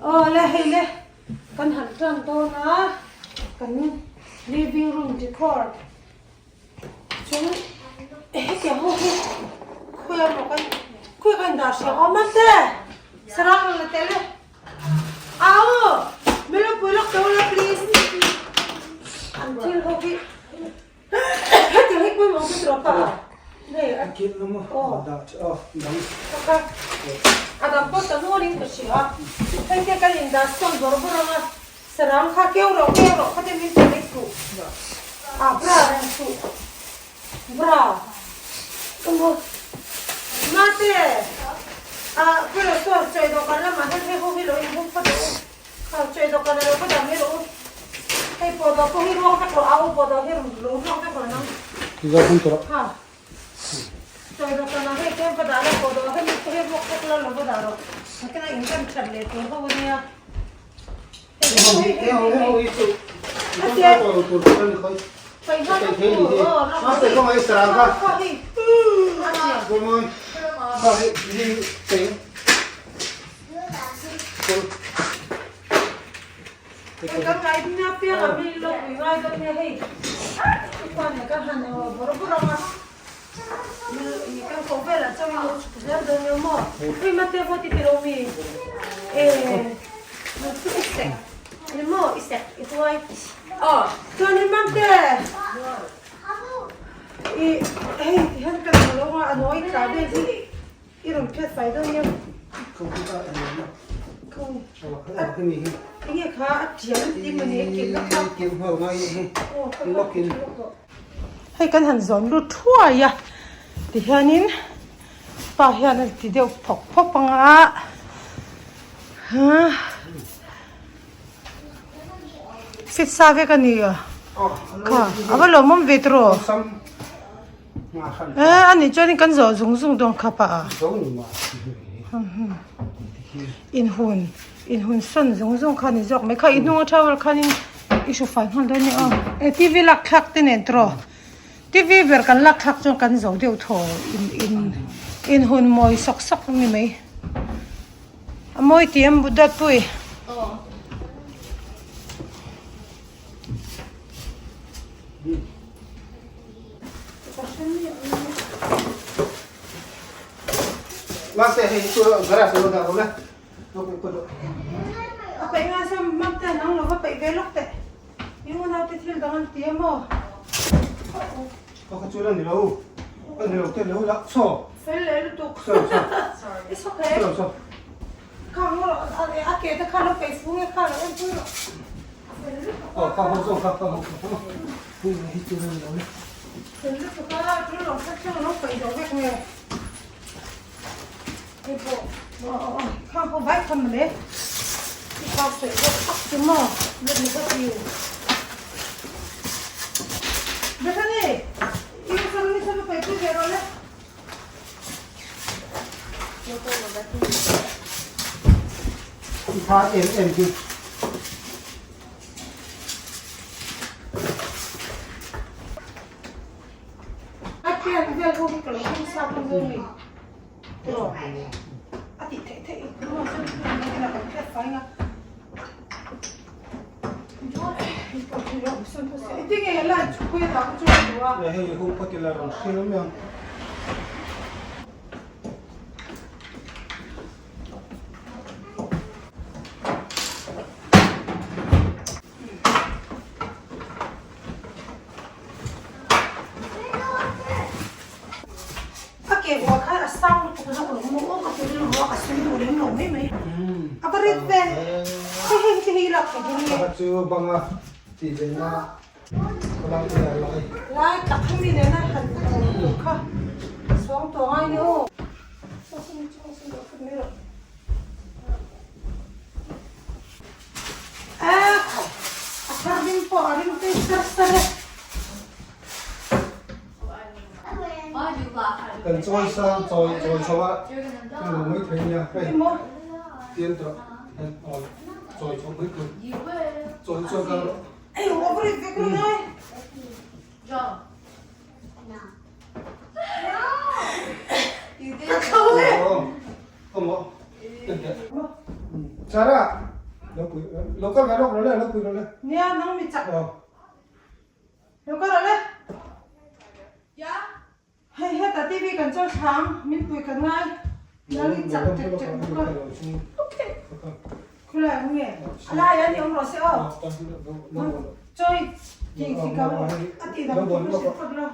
Aw le hei le kan han tan dawn a kan living room decor chu hetiang ho hi khawi emaw kan khawi kan dah hreh awm ang te sarang la tel e au min lo pui lawk tawh ula please an thil ho hi hetiang hi pawimawh chu tawh pa hei a aw a dang pawh ta nualin ka hria hei te kan indah sawn bawrh bawrh ang a. Sarang kha keu rawh keu rawh khatin min pe mai suh ah bra reng suh bra ka maw mate ah pawilo chuan chawi dawhkan lamah hian hei ho hi lo in hung phawt rawh u kha chawi dawhkan ah lo va dah mai rawh u hei pawh dawh pawh hi ruak vek rawh au pawh dawh hi lo ruak vek rawh nang kha chawi dawhkan ah hei tlem va dah la pawh dawh hemi pawh hi ruak vek la lo va dah rawh nakina in rem that leh tur ho ania. Hei kan han zawn lut thuai a tihianin pa hian a ti deuh phawk phawk ang a ha fit sa vek a ni a kha a va lawmawm ve tawh e a nih chuanin kan zawh zung zung dawn kha pa a inhun inhun sawn zung zung kha a ni zawk mai kha i hnung a towel khanin i hru fai nghal dawn a ni aw e t v lak thlak te nen tawh t v ber kan lak thlak chuan kan zo deuh thaw in in inhun mawi sawk sawk a ni mai a mawi tih em dawtpui. Mate hei chu garage lo dah rawh le. A peih ngai chuan Mamte nang lo va peih ve lawk teh. I unau te thil dang an ti a maw? Ka kha chu la ni lo. Ka ni lo te lo la chaw. Fel leh lutuk. Chaw chaw. I chawk hle. Chaw chaw. Kha ngaw rawh a ke te kha lo peih fu nge kha lo en pui rawh. Fel lutuk a. Aw kha ho zawk kha kha ho kha. Hu hi chu la ni lo le. Fel lutuk a tul lo kha chu lo peih deuh vek nge. Hei pawh kha ho vai kha mawle i pa sawi deuh tak chu maw let me help you Bethany i u sawn ni sawn paih pui ve rawh le I tha em em chu. A pian vel ho hi ka lo hmang sa kha maw mi tiraw a tih theih theih ruang chu ina kan hriat fai nga tinge lai chu khawi dah chu a duh a hei hu phawt ila rawn hrilh mai ang. A ke vuah khan a sang lutuk zawk lo maw aw ka ti rilru a ka sawi duh lem lo mai mai a va rit ve hei hei hi hi lak thei hi nge Pakhat chu banga tih leh na khawlai te a lai. Lai tak hi mi nena han awm tur kha suang tawh ngai ni aw. A thar ring pawh a ring phei sar sar e. Kan chawi sang chawi chawi chho a kan lo mai thei nia hei tian tawh hei aw chawi chho mai tur chawi chawi kal rawh. Ei aw bari vek ru nai. Ka tho e. Aw aw. Sarah. Lo pui lo kal ve lawk rawh le lo pui rawh le. Nia nang mi chak. Lo kal rawh le. Ya. Hei heta TV kan chawi thlang min pui kan ngai. Nang i chak tek tek bawk a. Okay. Khulai ang nge? A lai ah ni awm rawh se aw. Chawi ti ti ka a ti dang chu ka hrilh phawt lo.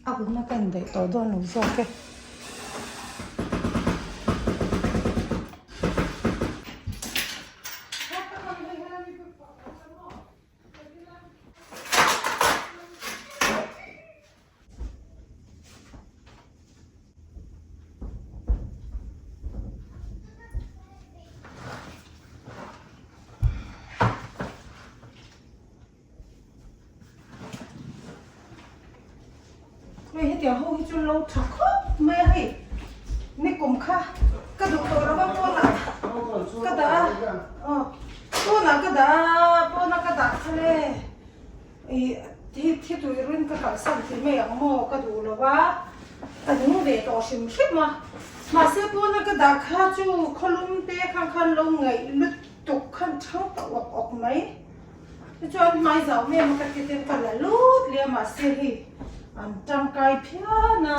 A hunna ka indaih tawh dawn lo zawk e. Hei hetiang ho hi chu lo tha khawp mai a hei nikum kha ka duh tawh lo va pawnah ka dah a aw pawnah ka dah a pawnah ka dah kha le ih thi thi tuirin ka kalsan thei mai ang maw ka duh lo va ka ning ve tawh hrim hrim a mahse pawna ka dah kha chu khawlum te khang khan lo ngaih lutuk khan thang ta awk awk mai. Tichuan hmai zau em a ka ti ten ka la lut leh a mahse hei an tangkai phian a.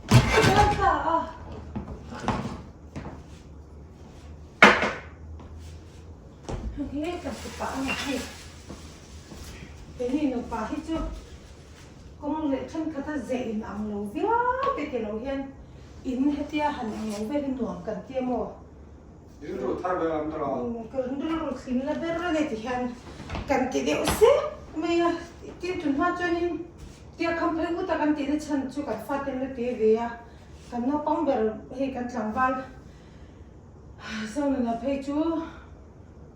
Ka ta a. Hei ka ti pah a ni hei. Keini nupa hi chu kawng leh thenkhat a zeh in ang lo viau te ti lo hian in hetia han eng lo vel hi nuam kan ti a maw. Rilru thar ber an tawh a. Ka rilru thlim la ber a ni ti hian kan ti deuh sek mai a. Tin tun hma chuanin tia kham phei ut a kan tihna chhan chu kan fate an la ti ve a. Kan naupang ber hei kan tlangval Zonuna phei chu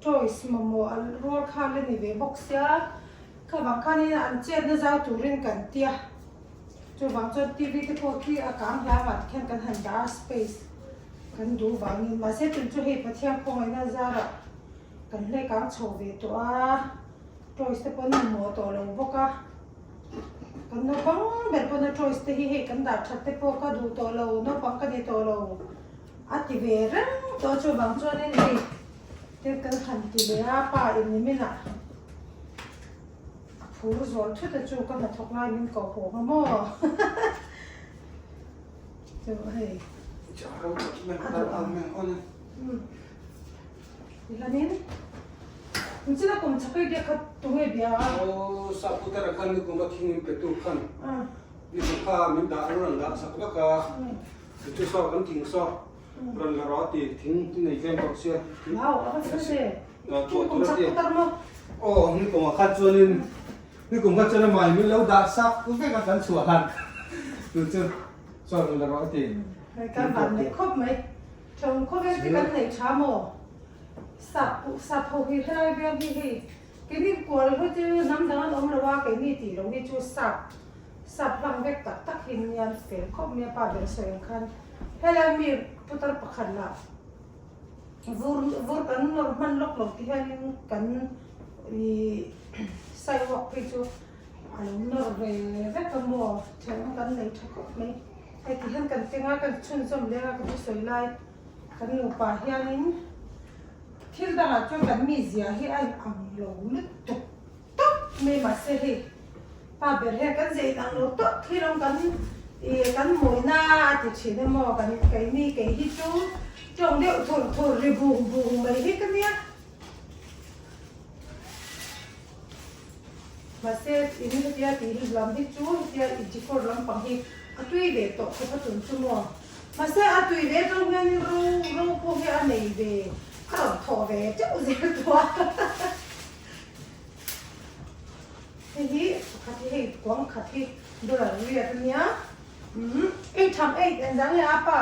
toys mamawh a rual kha la ni ve bawk sia. Kha vang khanin an chetna zau turin kan tia. Chuvang chuan TV te pawh khi a kang hlam ah tikhian kan han dah a space kan duh vangin mahse tun chu hei Pathian khawngaihna zarah kan hlei kang chho ve tawh a. Toys te pawn mamawh tawh lo bawk a, kan naupang ber pawn a toys te hi hei kan dah that te pawh ka duh tawh lo, naupang ka ni tawh lo a ti ve reng tawh a chuvang chuanin hei te kan han ti leh a pa in nimin ah a phur zual thut a chu ka hnathawk lai min koh haw nga maw chu hei a duh Tihianin Inchina kum chhakei bia kha tunge bia a? Aw Saputara khan ni kum a thing min pe tu khan ni kum kha min dah an rawn dah sak vak a, chu saw kan thing saw rawn la rawh a ti thing ti nei tlem tawh sia. Wow a va fel ve. Thing kum chhak putar maw? Aw ni kum ah khan chuanin ni kum kha chuan amah in min lo dah sak vek a kan chhuah hlan tu chu saw rawn la rawh a ti. Hei kan van neih khawp mai. Ṭawng khawvel te kan nei ṭha maw? Sap sap ho hi helai veng hi hei keini kual ho chu hnam dang an awm lo a, keini tih loh hi chu sap sap hlang vek tak tak hi nia an fel khawp mai a pa ber sawi ang khan helai mi putar pakhat lah vur vur kan nawr hman lawk lo ti hianin kan ih sidewalk phei chu a lo nawr ve vek a maw ṭhenawm kan nei ṭha khawp mai. Hei ti hian kan keng a, kan chhunzawm leng a ka thusawi lai kan nupa hianin thil dangah chuan kan mizia hi a inang lo lutuk tawp mai mahse hei pa ber hian kan zia inang lo tawp thil awm kan ih kan mawina a ti thin emaw kan keini kei hi chu tawng deuh thur thur ri bung bung mai hi ka nia. Mahse in hetia tih hi lam hi chu hetia i decor lampang hi a tui ve tawh khawp a tun chu maw. Mahse a tui ve atang hianin ro ro pawh hi a nei ve a rawn thawh ve teuh zel tawh a. Hei hi pakhat hi hei kuang khat hi dollar riat a nia. Umm eight tham eight engzah nge a pa?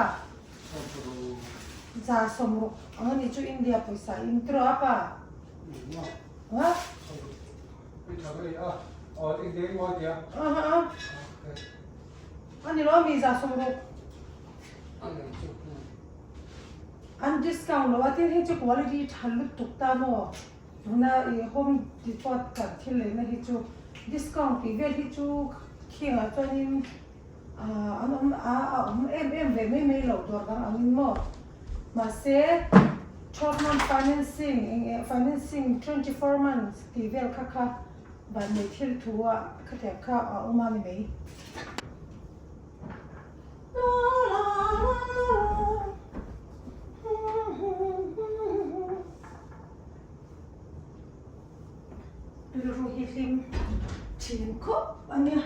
160 ang a ni chu India pawisa in tiraw a pa? Ha? A ni lo ami 160 an discount lo a tin hei chu quality tha lutuk ta maw tuna i home depot kan thil leina hi chu discount tih vel hi chu khingah chuanin Ahh an awm a a awm em em ve mai mai loh dawr dang angin maw mahse 12 month financing eng eh financing 24 months tih vel kha kha vannei thil thu a khatiang kha a awm a ni mai. Rilru hi hlim thin khawp a nia.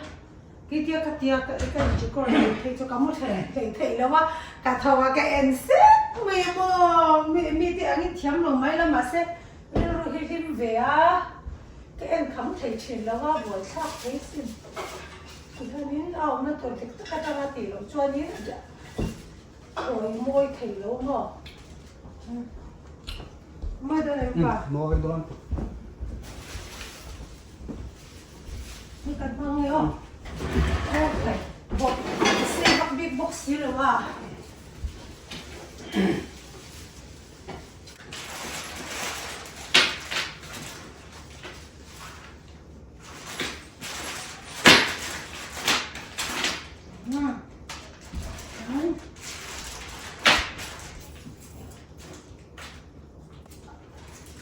Ketia ka tia ka ka inchikawr thei phei chu ka mu thei thei thei lo a, ka tho a ka en sek mai a maw mi mi te angin thiam lo mai la mahse rilru hi hlim ve a, ka en kham thei thin lo a buaithlak thei sin. Tihianin a awmna tur dik tak atanga tih loh chuanin awi mawi thei lo maw. Mawi dawn em pa? Mawi dawn. Ni kan hmang nge aw. Okay. Bawk sei vak bik bawk si lo a.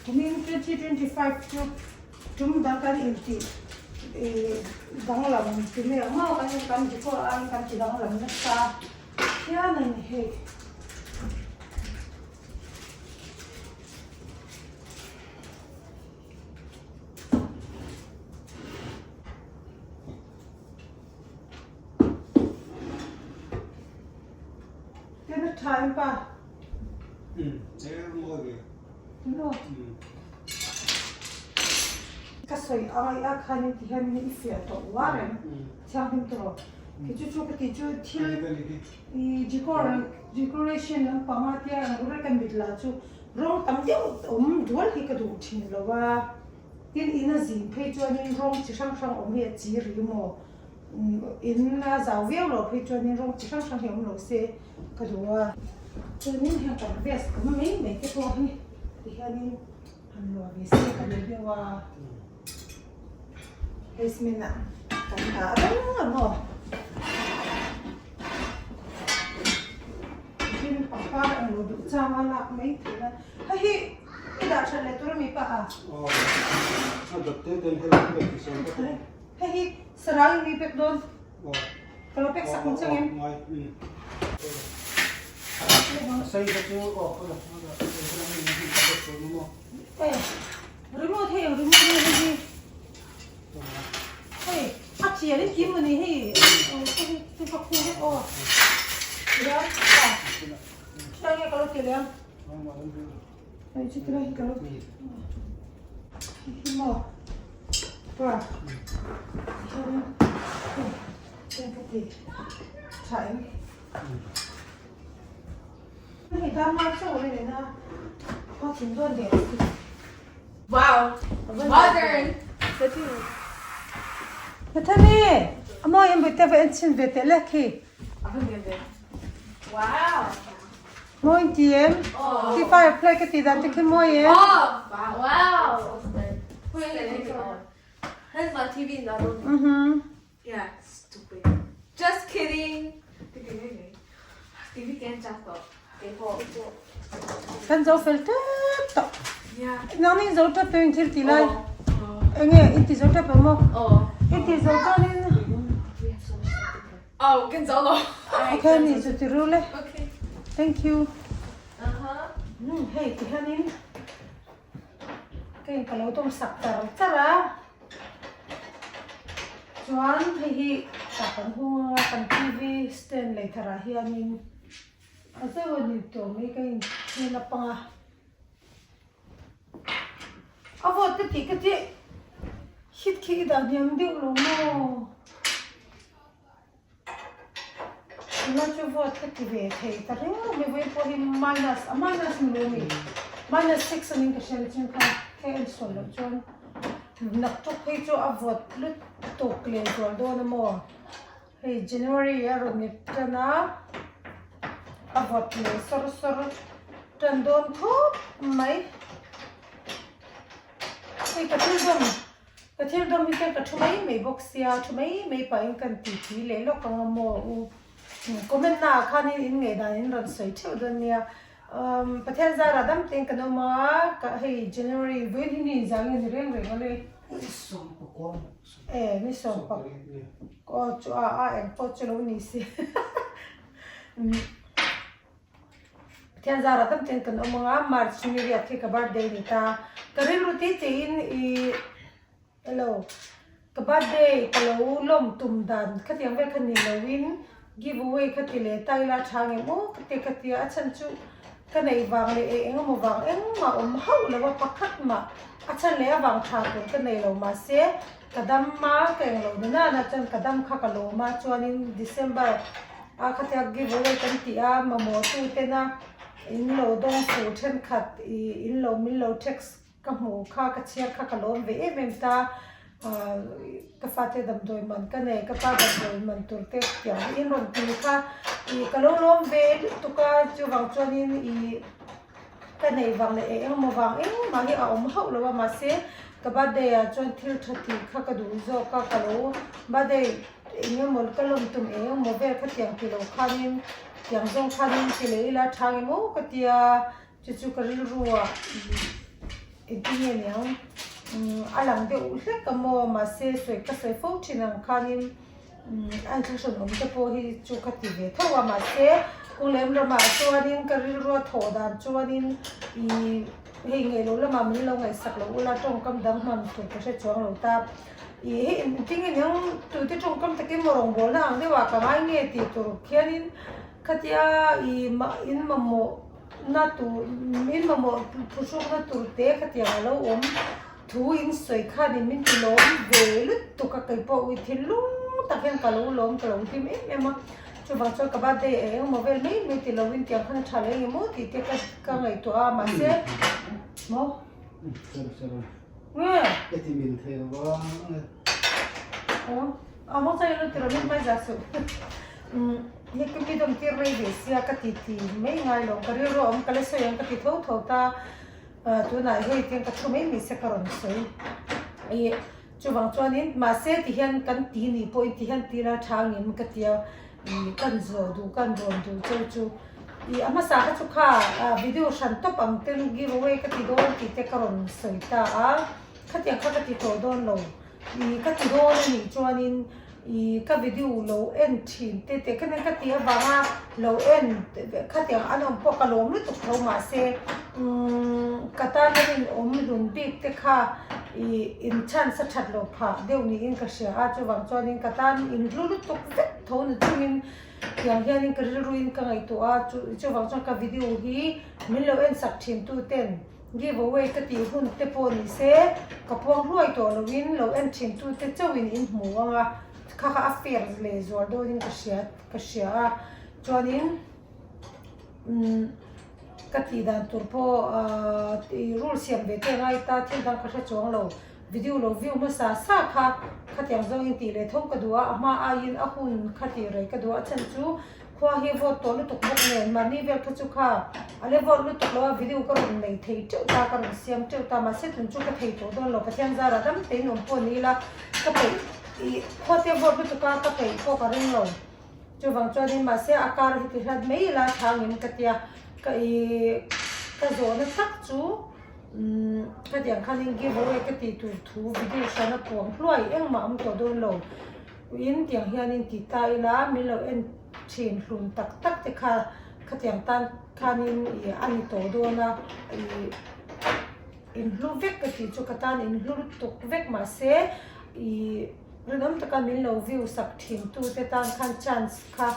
Kumin 2025 chu tum dang kan intih danglam ti mai ang maw kan kan ti pawh a kan ti danglam nasa hian a ni hei. Tena tha em pa? Ka sawi ang a khanin ti hian i fiah tawh uar em thianghlim tawh kei chu chu ka ti chu thil i decor decoration lampang a tia ang rek a mit lah chu rawng tam deuh awm dual hi ka duh thin lo a tin in a zin phei chuanin rawng chi hrang hrang awm hi a chi ri maw in a zau viau loh phei chuanin rawng chi hrang hrang hi awm lo se ka duh a. Chuanin heng kan vest awm mai mai te pawh hi tihianin han luah ve se ka duh deuh a. Basement ah kan dah reng a maw? Tin pangpar englo duh chang a lak mai theih a. Hei hi i dah that leh tur ami pah a? Aw, a dawt te ten helai hi ka siam vek a. Hei hi sarang in mi pek dawn. Aw. Ka lo pek sak ang chang em? Ngai. A sei kha chu aw ka la dah theih a mi hi ka pek tur maw? E, remote hei ang remote nge hei hi. Hei, a thian in kim ani hei. Chu ka khu vek aw. Liam, a. Chutah nge ka lo ti liam. Hei chu tilai hi ka lo ti. Hi maw. Pa. Hian hei, chen ka ti. Tha em. Hei dar mar chauh a ni na. Khaw thin dawn leh. Wow! Modern! Nathani! A mawi em bawihte va en chhin ve teh lek hi. Wow! Mawi in ti em? Khi firefly ka tih dan te khi mawi em? Wow! Mhm. Yeah, stupid. Just kidding. Kan zo fel tep tawh. Nang ning zo tep in thil ti lai. Enge in ti zo tep ang maw? In ti zo chuanin. Oh, kan zo lo. Okay, ni chu ti ru le. Okay. Thank you. Uh-huh. Hei ti hianin ka in ka lo tum sak char char a. Chuan hei hi tah kan hung anga kan TV stand lei tharah hianin a zeuh a ni tawh mai ka in chhun a pang a a vawt ka tih ka tih hit khi i dah hniam deuh lo maw Tuna chu vote ka ti ve thei ta reng mai vawiin pawh hi minus a minus ni lo mi minus six anin ka hria chuan kha ka en sawi loh chuan naktuk phei chu a vote lutuk leh zual dawn a maw hei January a rawn ni tan a a vote leh sawr sawr tan dawn khawp mai hei ka thil dawm. Ka thil dawm hi chuan ka thu mai mai bawk sia, thu mai mai pahin kan ti tui leh lawk ang a maw u. Comment na ah khanin in ngaihdan in rawn sawi theuh dawn nia. Umm Pathian zarah dam tein kan awm a, ka hei January vawiin hi ni inzah nge ni reng reng ale. Ni sawm pakua. E ni sawm pak aw chu a a eng pawh chu lo ni si. Umm. Pathian zarah tam ten kan awm ang a, March ni riat khi ka birthday ni ta. Ka rilru tih tih in i hello ka birthday ka lo lawm tum dan khatiang vel kha ni lo in give away kha ti leh ta ila tha ngem aw ka ti ka ti a, a chhan chu ka neih vang leh eng emaw vang engmah awm hauh lo a pakhat mah a chhan leh avang tha tur ka nei lo mahse ka dam a ka englo na nana chuan ka dam kha ka lawm a chuanin December A khatia give away kan tih a mamawh tu tena in lo dawng fur thenkhat ih in lo min lo text ka hmuh kha ka chhiar kha ka lawm ve em em ta ah ka fate damdawi man ka nei ka pa damdawi man tur te tiang hi in rawn ti kha ih ka lo lawm ve lutuk a chuvang chuanin ih ka nei vang leh eng emaw vang engmah hi a awm hauh lo a mahse ka birthday ah chuan thil tha tih kha ka duh zawk a ka lo birthday eng emaw ka lawm tum eng emaw vel kha tiang ti lo khanin tiang zawng khanin ti leh ila tha ang emaw ka tia chu chu ka rilru ah engtin nge niang a lang deuh hlek a maw mahse sawi ka sawi fo thin ang khanin a inthlahrun awm te pawh hi chu ka ti ve tho a mahse kawng leh ramah chuanin ka rilrua thawh dan chuanin ih hei ngei lo lamah min lo ngaihsak loh ula tawngkam dang hman tur ka hre chuang lo ta ih hei engtin nge niang tute tawngkam takin maw rawngbawlna ang deuhah ka ngai nge tih tur khianin khatia ih mah in mamawh na tur in mamawh phuhrukna tur te khatiang a lo awm. Thu in sawi khan in min ti lawm ve lutuk a kei pawh ui thinlung tak hian ka lo lawm ka lo hlim em em a chuvang chuan ka birthday eng emaw vel mai mai ti lo in tiang khan a tha leh eng emaw tih te ka ka ngaihtuah a mahse maw nge aw a maw chuan ilo ti rawh min hmai zah suh hei ka mi dawm tir rei ve sia ka ti ti mai ngai lo ka rilru a awm ka la sawi ang ka ti tho tho ta. Tunah hei tiang ka thu mai mai se ka rawn sawi. Ih Chuvang chuanin mahse ti hian kan ti ni pawhin ti hian ti la tha ngem ka tia ih kan zawh duh kan rawn duh cheu chu ih a hmasa kha chu kha video hran tawp ang ten give away ka ti dawn tih te ka rawn sawi ta a khatiang kha ka ti tawh dawn lo ih ka ti dawn a nih chuanin ih ka video lo en thin te te khanin ka tih avanga lo en khatiang an awm pawh ka lawm lutuk tho mahse umm ka tan a rinawm hlun bik te kha ih in chance a that loh phah deuh niin ka hria a chuvang chuanin ka tan in hlu lutuk vek tho ni chungin tiang hianin ka rilruin ka ngaihtuah a chu chuvang chuan ka video hi min lo en sak thin tu ten give away ka tih hun te pawh ni se ka puang hluai tawh loin lo en thin tu te chauhin in hmu ang a kha kha a fair leh zual dawnin ka hria ka hria a chuanin umm ka tih dan tur pawh ahh rule siam ve te a ngai ta thil dang ka hre chuang lo video lo view hmasa sa kha khatiang zawngin tih leh tho ka duh a a hma aiin a hun kha tih rei ka duh a a chhan chu khua hi vote tawh lutuk bawk nen mahni vel kha chu kha a le vote lutuk lo a video ka rawn nei thei teuh ta ka rawn siam teuh ta mahse tun chu ka thei tawh dawn lo Pathian zarah dam tein awm pawh ni ila ka peih ih khua te vote lutuk a ka peih pawh ka ring lo chuvang chuanin mahse a kar hi ti hlat mai ila thangin ka tia ka ih ka zawhna tak chu. Umm khatiang khanin give away ka tih tur thu video hran a puang hluai engmah awm tawh dawn lo in tiang hianin ti ta ila min lo en thin hlum tak tak te kha khatiang tan khanin ih a ni tawh dawn a ih in hlu vek ka tih chu ka tan in hlu lutuk vek mahse ih rinawm taka min lo view sak thin tu te tan khan chance kha.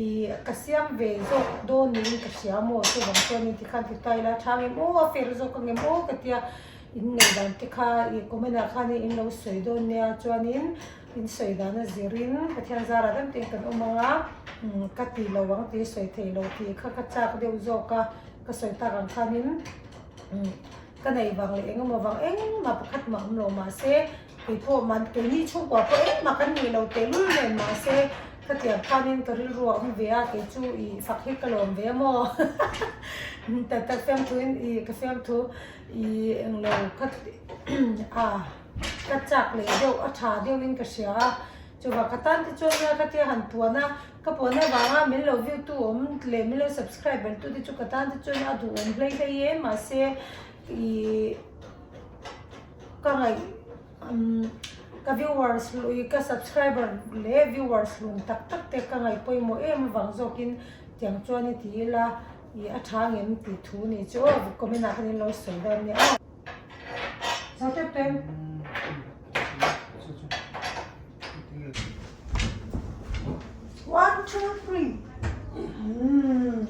Ih ka siam ve zawk dawn niin ka hria maw chuvang chuanin tikhan ti ta ila tha ngem aw a fer zawk ang em aw ka tia in neih dan te kha ih comment ah khanin in lo sawi dawn nia chuanin in sawi dan a zirin Pathian zarah rem tein kan awm ang a umm ka ti lo ang tih sawi thei lo tih kha ka chak deuh zawk a ka sawi tak ang khanin umm ka neih vang leh engemaw vang engmah pakhat mah awm lo mahse Keipawh man keini chhungkua pawh engmah kan nih lo tehlul nen mahse khatiang khanin ka rilru a awm ve a kei chu ih fak hi ka lawm ve a maw tak tak fiamthu in ih ka fiamthu ih englo kha a ka chak leh deuh a tha deuh in ka hria a chuvang ka tan te chuan nia khatia han puan a ka puan avanga min lo view tu awm leh min lo subscriber tu te chu ka tan te chuan a duhawm hlei hlei e mahse ih. Ka ngaih ka viewers lui ka subscriber leh viewers lun tak tak te ka ngaih pawimawh em avang zawkin tiang chuan i ti ila ih a tha ngem tih thu ni chu aw comment ah khan in lo sawi dawn nia aw. Zo tep tep. One two three. Umm.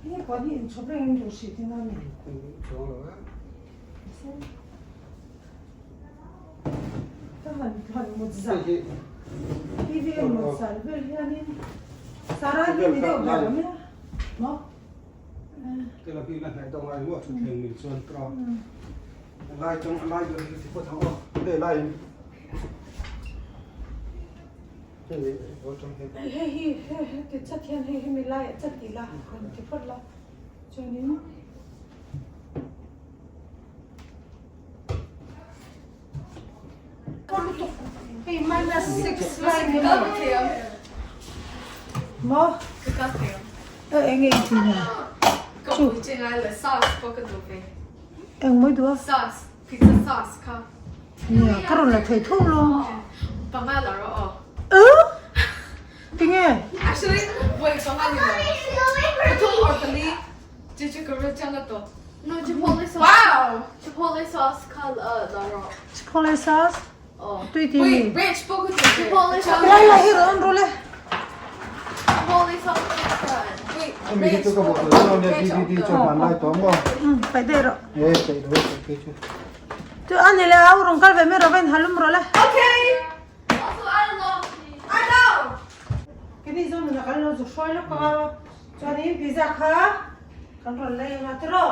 Hei pawh hi inchhawp reng in duh hrih thin a ni. Ka han han mut zan TV en mut zan vel hianin Sarah hi ni deuh ber awm ila maw. Hei hei hi he heti chat hian hei hemi laiah chat ila rawn ti phawt la chuanin hei minus 6 lai ni maw maw eng nge i tih na chu eng mai duh a Nia, ka rawn la thei tho lo. Panga la rawh aw. Uh! Tinge? Actually, wait, panga ni lo. Pathum or pali. Chu chu ka ru chang to. No, chipotle sauce. Wow! Chipotle sauce kha la rawh. Chipotle sauce? Oh. Tui ti mi. Wait, ranch pawh ka ti. Chipotle sauce. Lai lai hi rawn ru le. Chipotle sauce kha. Wait, Mi hi chu ka bawh tawh chuan DVD chu hman lai tawh maw? Paih daih rawh. E, paih daih rawh kei chu. Chu a ni le au rawn kal ve mai rawh va in halum rawh le. Okay. Also, I love cheese. I know. Kini zawng nuna kan lo zu hruai lawk a chuanin pizza kha kan rawn lei anga tiraw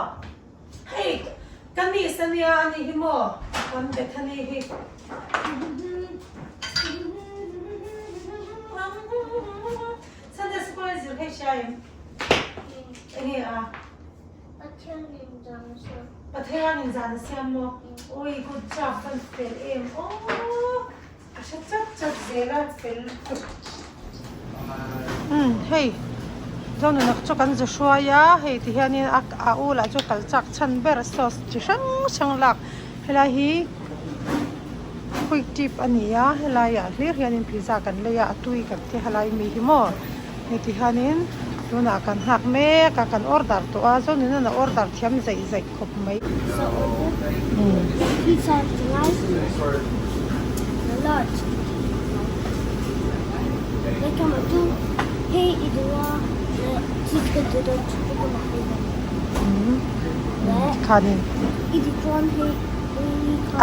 hei ka niece ania a nih hi maw kan Bethany hi. Sunday school a zir hei hria em? Enge a? Pathianin zan a siam. Pathianin zan a siam maw? Ui good job kan fel em aw. A hre chat chat zel a fel lutuk. Umm hei Zonunok chu kan zu hruai a hei ti hianin a a u lah chu kal chak chhan ber sauce chi hrang hrang lak helai hi quick tip a ni a helai ah hlir hianin pizza kan lei a a tui kan ti helai mi hi maw hei ti hianin tunah kan nghak mek a kan order tawh a Zonunun a order thiam zeih zeih khawp mai. Khanin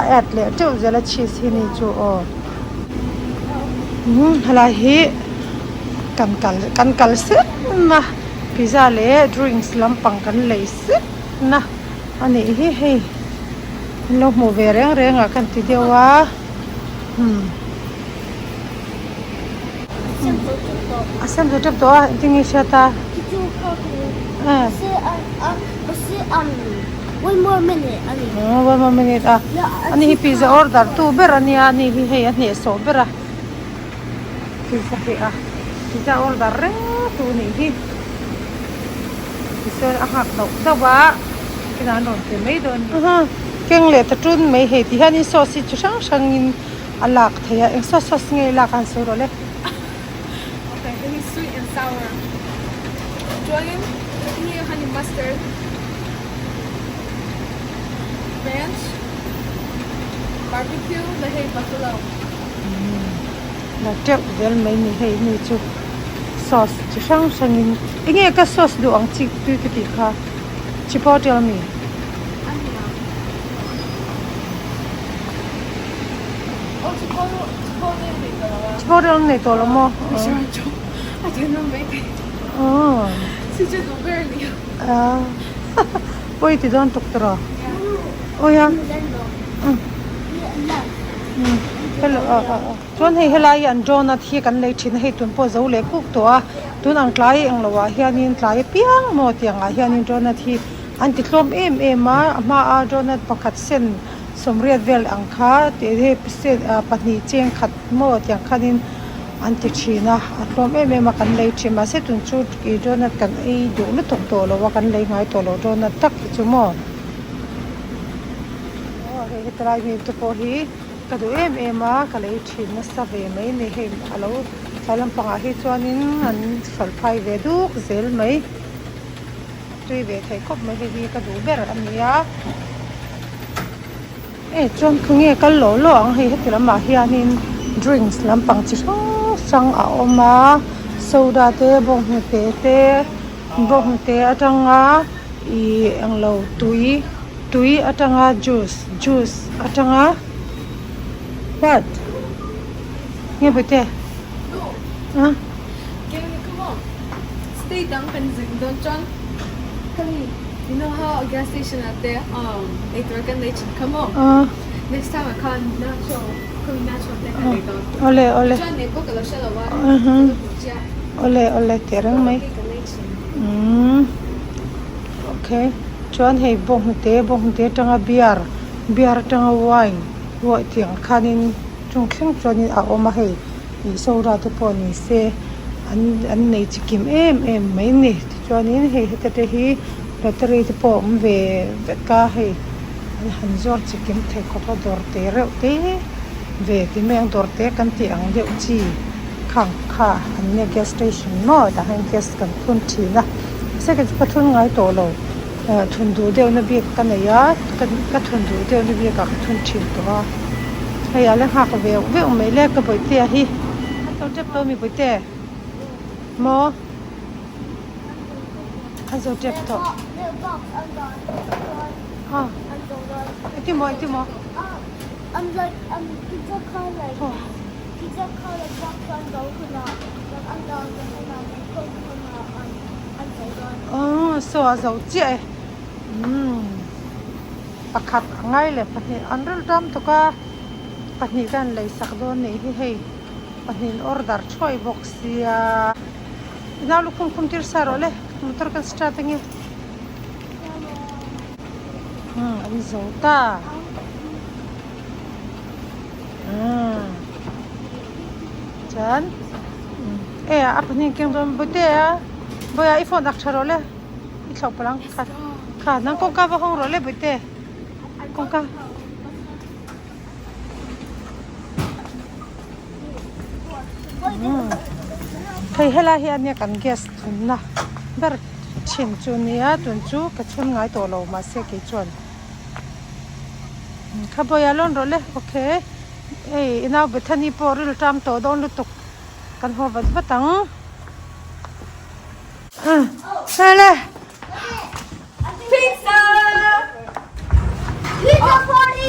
a add leh teuh zel a cheese hi ni chu aw helai hi kan kal kan kal sep a pizza leh drinks lampang kan lei sep na a nih hi hei an lo hmuh ve reng reng ah kan ti deuh a umm a sem zo tep tawh a engtin nge hriat a aw one more minute a ani hi pizza order tu ber ania ani hi hei a hnehsawh ber a pizza hi a pizza order reng tu nih hi. Tichuan a nghak dauh dauh a kinah an rawn pe mai dawn a ni. Keng leh ta tun mai hei ti hianin sauce hi chi hrang hrangin a lak theih a eng sauce sauce nge i lak a han sawi rawh le. Okay, hei hi sweet and sour chuanin hei hi honey mustard ranch barbecue leh hei buffalo. La teuh zel mai ni hei mi chu sauce chi hrang hrangin enge ka sauce duh ang chi tui ka tih kha chipotle ami chipotle an nei tawh lo maw aw pawi ti dawn tuk tawh rawh awi a. Chuan hei helai hi an donut hi kan lei thin a hei tun pawh zo leh kuk tawh a tun ang tlai eng lo ah hianin tlai apiang maw tiang ah hianin donut hi an ti tlawm em em a a hma a donut pakhat sen sawmriat vel ang kha tih hi sen ah pahnih cheng khat maw tiang khanin an ti thin a a tlawm em em a kan lei thin mahse tun chu ih donut kan ei duh lutuk tawh lo a kan lei ngai tawh lo donut tak hi chu maw. Aw hei hetilai mi te pawh hi ka duh em em a ka lei thin nasa ve mai a ni hei a lo tlai lampangah hi chuanin an hralh phai ve duk zel mai tui ve thei khawp mai hei hi ka duh ber a ni a e chuan khawnge kal lawh lawh ang hei heti lamah hianin drinks lampang chi hrang hrang a awm a soda te bawnghnute te bawnghnute atanga ih englo tui. Tui atanga juice juice atanga what nge bute a State dang kan zin dawn chuan kani you know how a gas station ah te um eitur kan lei thin kha maw next time ah khan nacho khawi nacho te kan lei dawn awle awle chuan eng pawh ka lo hre lo a ka lo hmu chiah awle awle teh reng mai kan lei thin umm. Okay chuan hei bawnghnute bawnghnute atanga beer beer atanga wine ruah tiang khanin chung thleng chuanin a awm a hei ih soda te pawh ni se an an nei chi kim em em mai a ni tichuanin hei heta te hi battery te pawh a awm ve vek a hei an han zuar chi kim thei khawp a dawr te reuh te ve ti mai ang dawr te kan tih ang deuh chi khang kha an nia gas station maw tah hian gas kan phun thin a. Second chu ka thun ngai tawh lo eh thun duh deuh na bik ka nei a ka thun duh deuh na bik ah ka thun thin tawh a hei a la nghak veuh veuh mai le ka bawihtea hi a zo tep tawh a mi bawihte maw a zo tep tawh a engtin maw engtin maw. Aw saw a zo chiah e umm pakhat a ngai leh pahnih an ril tam tuk a pahnih te an lei sak dawn nih hi hei pahnih an order thuai bawk sia nau lukhum khum tir sa rawh le. Motor kan start ange. Umm an zo ta. Umm chuan e a pahnih keng dawn bawihte a bawiha i phone ak tha rawh le i thlauh palh ang kha kha nang kawngka va hawng rawh le bawihte kawngka. Hei helai hi ania kan gas thunna ber thin chu ania tun chu ka chhun ngai tawh lo mahse kei chuan kha bawiah lawn rawh le okay hei i nau Bethany pawh ril tam tawh dawn lutuk kan haw vat vat ang hele. Pizza! Pizza party!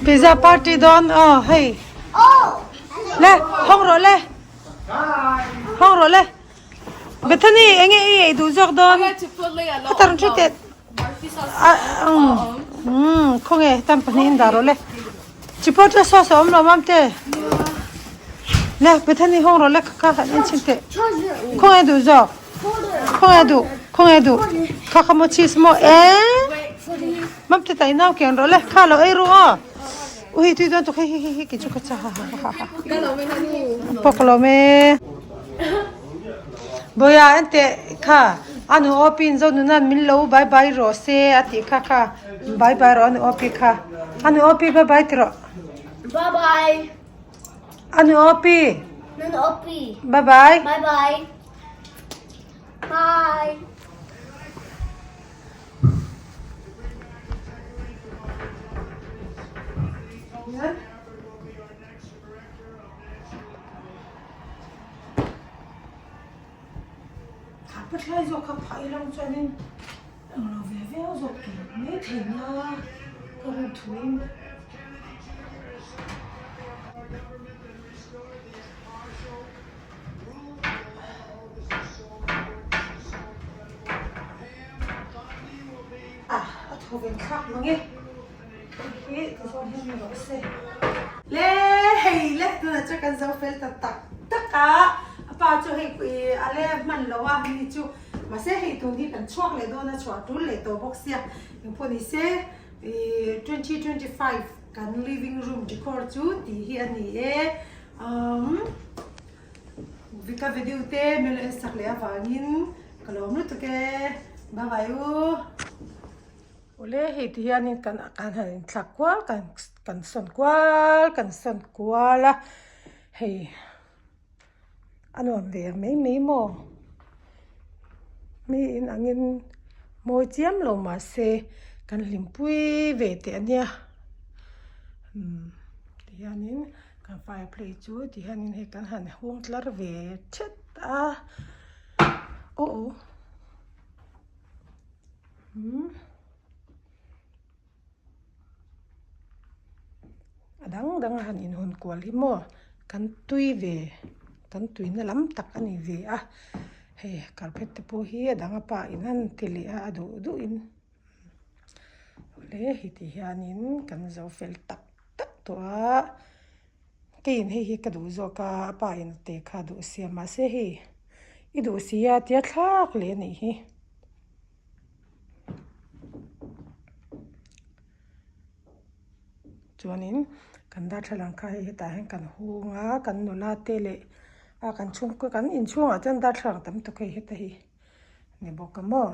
Pizza party dawn aw hei. Le hawng rawh le. Hawng rawh le. Bethany enge i ei duh zawk dawn. Ka tar thu teh. Um khawnge tam pahnih in dah rawh le. Chipotle sauce a awm lo mam te. Le Bethany hawng rawh le kha han en chhin teh. Khawnge duh zawk. Khawnge duh khawnge duh kha kha maw cheese maw eh mam te tai nau kian rawh le kha lo ei ru aw u hei tui dawn tuk hei hei hei kei chu ka cha ha ha ha ha pawk lo me Bawia enteh kha anu opi in zo nuna min lo bye bye rawh se a tih kha kha bye bye rawh anu opi kha anu opi bye bye ti rawh Bye bye. Anu opi Anu opi bye bye Bye bye. Bye. Pathlai zawk kha phah ila chuanin englo ve viau zawk tur mai thei nia ka rawn thuin. A thaw ven thlak mang e. Hei hi ti zawn hian ni rawh se. Le hei le tunah chuan kan zo fel ta tak tak a. A pa chu hei a le hman lo a mi chu mahse hei tun hi kan chhuak leh dawn a chhuah tul leh tawh bawk sia. Engpawh ni se 2025 kan living room decor chu tih hi a ni e. Umm ka video te min lo en sak leh avangin ka lawm lutuk e bye bye u. Awle hei ti hianin kan kan han inthlak kual kan kan sawn kual kan sawn kual a hei a nuam ve mai mai maw mi in angin mawi chiam lo mahse kan hlimpui ve teh ania umm ti hianin. Kan fireplace chu ti hianin hei kan han hung tlar ve thet a aw aw umm a dang dang a han inhawn kual hi maw kan tui ve kan tuina lam tak a ni ve a hei carpet te pawh hi a dang a pa in an ti leh a a duh duh in. Awle heti hianin kan zo fel tak tak tawh a keiin hei hi ka duh zawk a a pa in te kha a duh sia mahse hei i duh si a tia thlak leh a nih hi. Chuanin kan darthlalang kha hei hetah hian kan hung a kan nula te leh a kan chhungkaw kan inchhungah chuan darthlalang tam tak hei heta hi ni bawk a maw.